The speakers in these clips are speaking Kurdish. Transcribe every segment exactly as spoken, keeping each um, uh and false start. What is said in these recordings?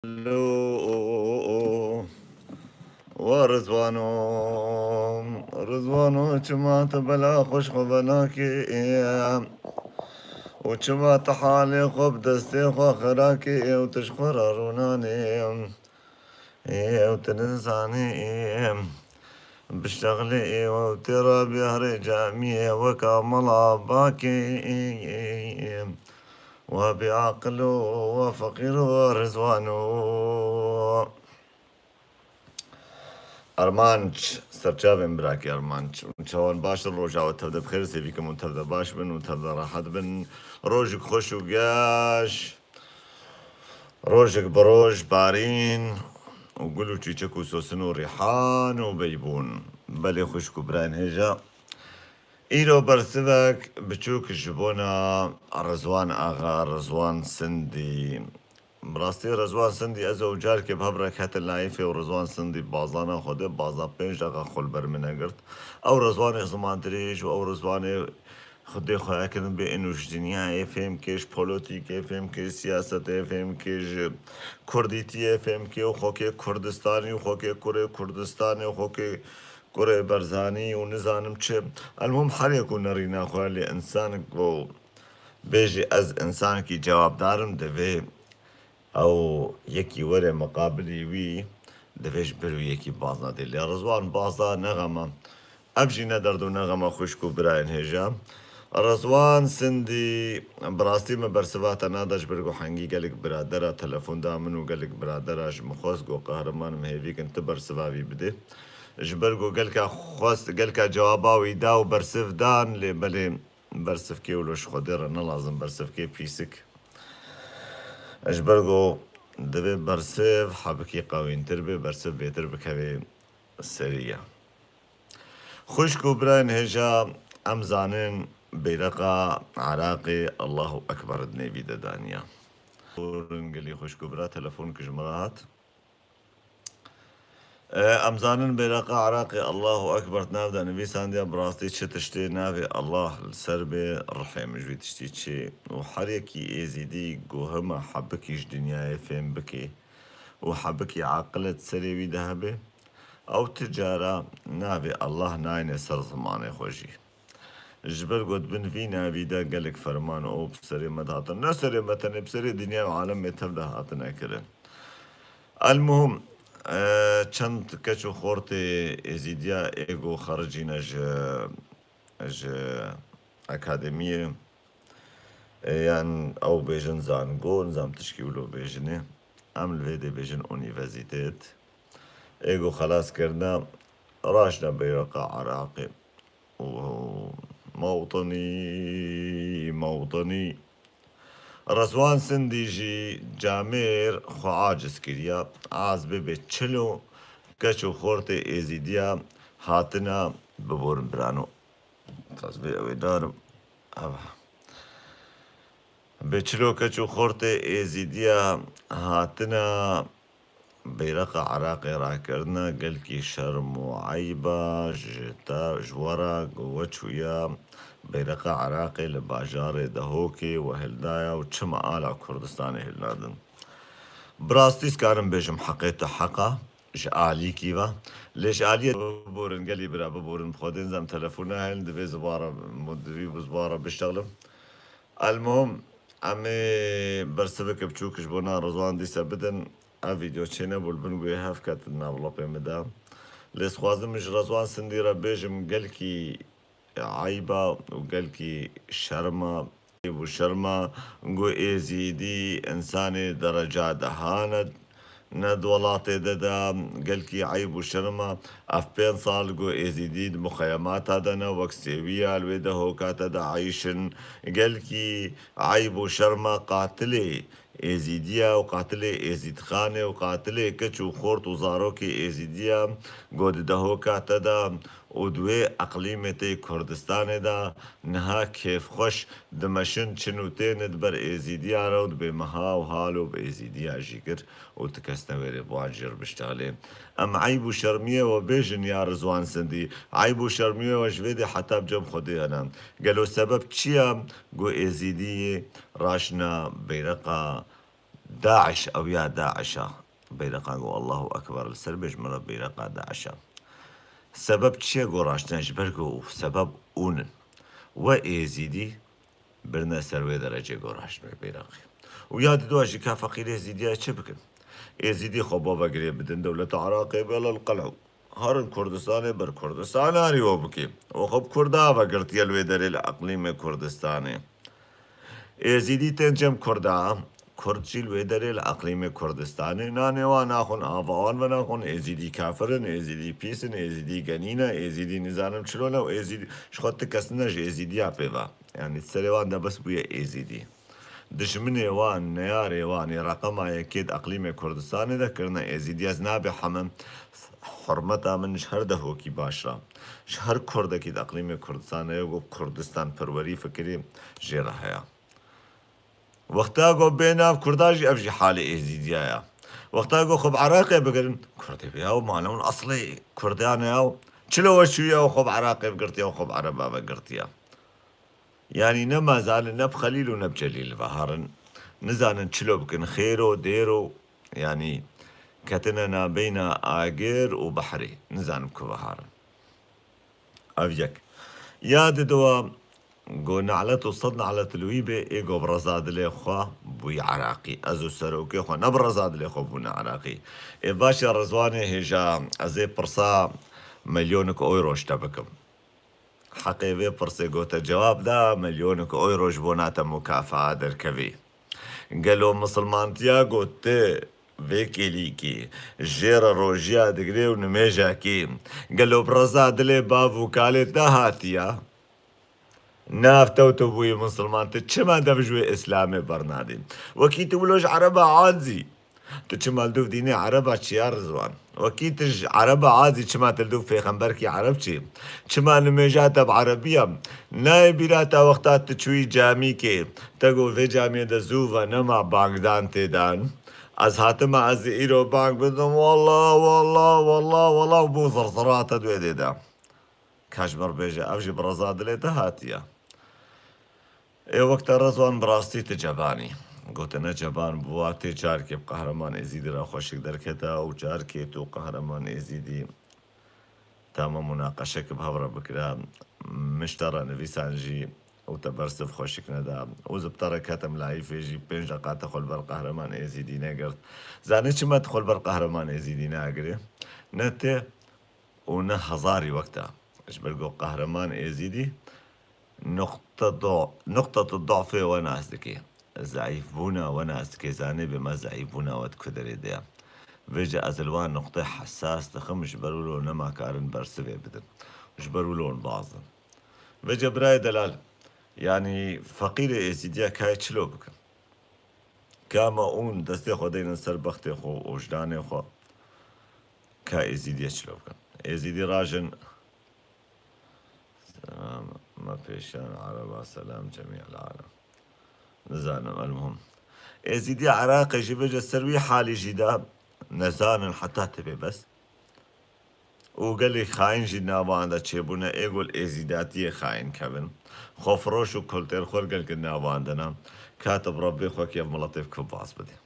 Alo, wa Rizwano, Rizwano, çima tu bela xwe ji xwe venakê? Û çima tu halê xwe bi destê xwe xirakê û tu ji xwe re rûnanê? Û tu nizanî biştexlê û tê re bêherê camiyê weka mala bakê. Wa bêaqil û wa feqîr û wa Rizwano. Armanc, serçavên birakî Armanc. Çawan baş in, roja we tevde bi xêr, sêvî kim hûn tevde baş bin û tevde rehet bin. Rojek xweş û geş. Rojek bi roj, barîn û gul û çîçek û sosin û rîhan û beybûn. Belê xwişk û birayên hêja. Îro bersivek biçûk ji bona Rizwan Axa, Rizwan Sindî. Bi rastî Rizwan Sindî, ez ew carkê bi hev re ketin layîfê û Rizwan Sindî bazana xwe de, baza pênc deqa xwe li ber min negirt. Ew Rizwanê zimandirêj û ew Rizwanê Xwedê xwe ekirin bê ên û ji dinyayê fêhm kê, ji polotîkê fêhm kê, siyasetê fêhm kê, ji kurdîtiyê fêhm kê û xwekê Kurdistanî û xwekê kurê Kurdistanê û xwekê kurê Berzanî û nizanim çi. Elmûm her yek û nerîna xwe lê însanek ku bêjî ez însanekî cewabdar im, divê ew yekî were miqabilî wî, divê ji ber wî yekî baz nedê. Lê Rizwan baza ne xem e. Ev jî ne derd û ne xem e xwişk û birayên hêja. Rizwan Sindî, bi rastî min bersiva te nada ji ber ku hengî gelek biradera telefon da min û gelek biradera ji min xwest ku qehreman min hêvî kin tu bersiva vî bidê. Ji ber ku gelka xwest, gelka cewaba wî da û bersiv dan, lê belê bersivkê wilo ji Xwedê re ne lazim, bersivkê pîsik. Ji ber ku divê bersiv hebikî qewîntir bê, bersiv bêtir bikevê serî ye. Xwişk û birayên hêja, em zanin beyreqa Iraqê Allahu Ekber di nêvî de daniya. Gelî xwişk û bira, telefonek ji min re hat. E, em zanin beyreqa Iraqê Allahu Ekber di nav de nivîsandiya, bi rastî çi tiştê navê Allah li ser bê, rihê min ji vî tiştî çê. Û her yekî êzîdî ku hema hebikî ji dinyayê fêm bikê û hebikî aqil di serê wî de hebe, ew ti cara navê Allah nayne ser zimanê xwe jî. Ji ber ku di bin vî navî de gelek ferman û bi serê me de hatin. Ne serê me tenê, bi serê dinya û alemê tev de hatine kirin. Elmuhim, e, çend keç û xortê êzîdiya ê ku xericîne ji, ji akademiyê, e, yan ew bêjin zango, nizam tişkî wilo bêjinê. Em li vê dê bêjin unîverzîtet. Ê ku xelas kirine, raşne beyreqa Iraqê. Û mewtinî, mewtinî. Rezwan Sindî jî camêr xwe aciz kiriya. Az bibê çilo keç û xortê êzîdiya hatina biborin birano. Ez vê ew ê darim. Eva. Bê çilo keç û xortê êzîdiya hatina beyreqa Iraqê rakirine, gelkî şerm û eyb e ji te, ji we re ku we çûye beyreqa Iraqê li bajarê Dehokê we hildaya û çima ala Kurdistanê hilnadin. Bi rastî, ez karim bêjim, heqê te heq e, ji alîkî ve. Lê ji aliyê biborin, gelî bira biborin, bi Xwedê nizam telefon nahêlin, divê zibara, divî bi zibara biştexlim. Elmuhim, em ê bersiveke biçûk ji bona Rizwan dîse bidin. Ev vîdeo çênebû, li bin wê hev ketin nav lapê min de. Lê dixwazim ji Rizwan Sindî re bêjim, gelkî eyb e û gelkî şerm e. Eyb û şerm e ku êzîdî însanê dereca dehan e ne di welatê de de, gelkî eyb û şerm e. Ev pênc sal ku êzîdî di muxeyemata de ne, wek sêwiya li wê Dehoka te de eyşin. Gelkî eyb û şerm e, qatilê êzîdiya û qatilê êzîdxanê û qatilê keç û xort û zarokê êzîdiya ku di Dehoka te de û di wê eqlîmê te yê Kurdistanê de niha kêfxweş dimeşin, çin û tên di ber êzîdiya re û dibê meha û halo bi êzîdiya jî kir û ti kes newêrê bi wan jî re biştexlê. Em eyb û şermiyê we bêjin ya Rizwan Sindî, eyb û şermiyê we ji vê dê heta bi cem Xwedê hene. Gelo sebeb çi ye ku êzîdiyê raşna beyreqa Daiş, ew ya Daiş a. Beyreqan go Allahu Ekber li ser bêj, min re beyreqa Daiş a. Sebeb çi ye go raştine? Ji ber ku sebeb ûn in. We Êzîdî birine ser wê derecê go raştine beyreqê. Û ya didoa jî ka feqîrê Êzîdiya çi bikin? Êzîdî xwe bo vegirê bidin dewleta Iraqê, bê lil qel'u. Herin Kurdistanê, ber Kurdistanê arî we bikê. We xwe bi Kurda vegirtiye li wê derê li eqlîmê Kurdistanê. Êzîdî tên cem Kurda, Kurd jî li wê derê li eqlîmê Kurdistanê nanê wan naxwin, ava wan venaxwin, Êzîdî kafir in, Êzîdî pîs in, Êzîdî genî ne, Êzîdî nizanim çilo ne û Êzîdî ji xwe ti kes ne ji Êzîdiya pê ve. Yanî serê wan de bes bûye Êzîdî. Dijminê wan, neyarê wan ê reqema yekê di eqlîmê Kurdistanê de kirine Êzîdî. Ez nabê heme hurmeta min ji her dehokî baş re, ji her Kurdekî di eqlîmê Kurdistanê ye ku Kurdistan perwerî fikirî jê re heye. Wexta ku bê nav Kurda jî ev jî halê Êzîdiya ye. Wexta ku xwe bi Iraqê bigirin, Kurdê bê ew mane hûn eslê Kurdan e ew. Çilo we çûye ew xwe bi Iraqê bigirtiye, ew xwe bi Ereba vegirtiye. Yanî ne Mazal in, ne bi Xelîl û ne bi Celîl ve herin. Nizanin çilo bikin, xêr o, dêr o, yanî ketine nabeyna agir û behrê. Nizanin ku ve herin. Ev yek. Ya didoa, go ne'let û sed ne'let li wî bê, ê go bi reza dilê xwe bûyî Iraqî. Ez û serokê xwe ne bi reza dilê xwe bûne Iraqî. Ê baş e Rizwanê hêja, ez ê pirsa milyonik euro ji te bikim. Heqê vê pirsê gote cewab da, milyonik euro ji bona te mukafaa derkevî. Gelo misilmantiya got ti vê kêlîkî jê re rojiya digirê û nimêja kî? Gelo bi reza dilê bav û kalê te hatiya? Nav te û tu bûyî misilman, tu çima dev ji wê Îslamê bernadî? Wekî tu wilo ji Ereba azî. Tu çima li dûv dînê Ereba çi ya Rizwan? Wekî tu ji Ereba azî çima tu li dûv pêxemberkî Ereb çi? Çima nimêja te bi Erebî ye? Nayê bîra te wexta tu çûyî camîkê, te got vê camiyê de zû ve nema bangdan tê dan. Ez hatime ez ê îro bang bidim, wallah, wallah, wallah, wallah, û bû zirzira te di wê dê de. Ka ji me re bêje, ev jî bi reza dilê te hatiye. Ê wek te Rizwan bi rastî tu cebanî. Gotine ceban bûwa tê carkê bi Qehreman Êzîdî re xweşik derkete û carkê tu Qehreman Êzîdî tama munaqeşek bi hev re bikira. Min ji te re nivîsan jî û te bersiv xweşik neda. Û ez bi te re ketim layîfê jî pênc deqa te xwe li ber Qehreman Êzîdî negirt. Zanî çima tu xwe li ber Qehreman Êzîdî nagirê? Ne tu û ne hezarî wek te. Ji ber ku Qehreman Êzîdî nuqte do-, nuqtetu dofê we nas dike. Zeîfbûna we nas dike. Zanê bê me zeîfbûna we di ku derê de ye. Vêce ez li wan nuqtê hesas dixim, ji ber wilo nema karin bersivê bidin. Ji ber wilo hûn baz in. Vêce birayê delal, yanî feqîrê Êzîdiya kayê çilo bikin? Ka me ûn destê xwe deynin ser bextê xwe û wijdanê xwe, ka Êzîdiyê çilo bikin? Êzîdî rajin, selam me pêşiyan Ereba, selam cemî el alem. Nizanim, elmuhim. Êzîdiya Iraqê jî vêce ser wî halî jî de nezanin heta tibê bes. Û gelek xayîn jî di nava wan de çêbûne, ê ku li êzîdatiyê xayîn kevin. Xwefiroş û kultêrxwar gelek di nava wan de ne. Ka tu bi Rebbê xwe kê ev miletê bi ku baz bidê?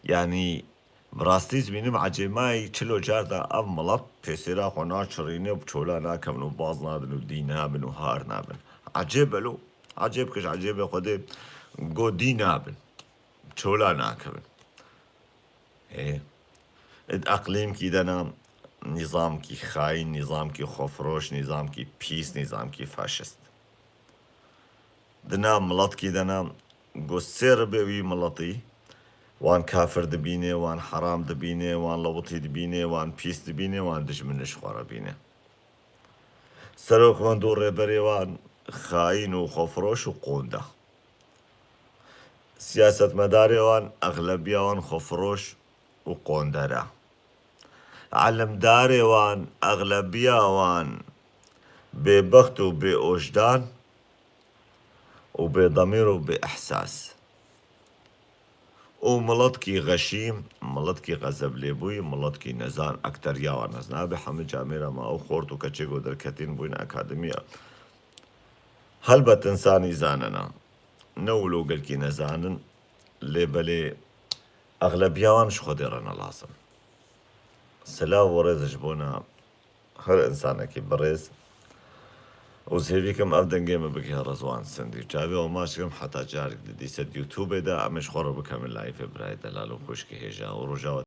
Yanî bi rastî ez bînim ecêmayî çilo car de ev milet pêsêra xwe naçirîne û bi çola nakevin û baz nadin û dî nabin û har nabin. Ecêb e lo. Ecêb kir ji ecêbê Xwedê go dî nabin. Çola nakevin. Ê, di eqlîmkî de ne nîzamkî xayîn, nîzamkî xwefiroş, nîzamkî pîs, nîzamkî faşist. Di nav miletkî de ne ku sê ribê wî miletî wan kafir dibînê, wan heram dibînê, wan lewitî dibînê, wan pîs dibînê, wan dijmin ji xwe re bînê. Serokmend û rêberê wan xayîn û xwefiroş û qonde. Siyasetmedarê wan, exlebiya wan xwefiroş û qonder e. Elimdarê wan, exlebiya wan bêbext û bêojdan û bêdemîr û bêihsas. Û miletkî xeşî, miletkî xezeblêbûyî, miletkî nezan, ekteriya wan ez nabê hemî camêra me ew xort û keçê ku derketîn bûyne akademiya. Helbet însanî zanena. Ne wilo gelkî nezanin, lê belê exlebiya wan ji Xwedê re ne lazim. Silav û rêz ji bona her insanekî birêz û zêvîkim ev dengê min bigihe Rizwan Sindî. Çavê we maç dikim heta carek di dîse di YouTube de em ê ji xwe re bikemin layîfê birayê delal û xwişkê hêja û roja we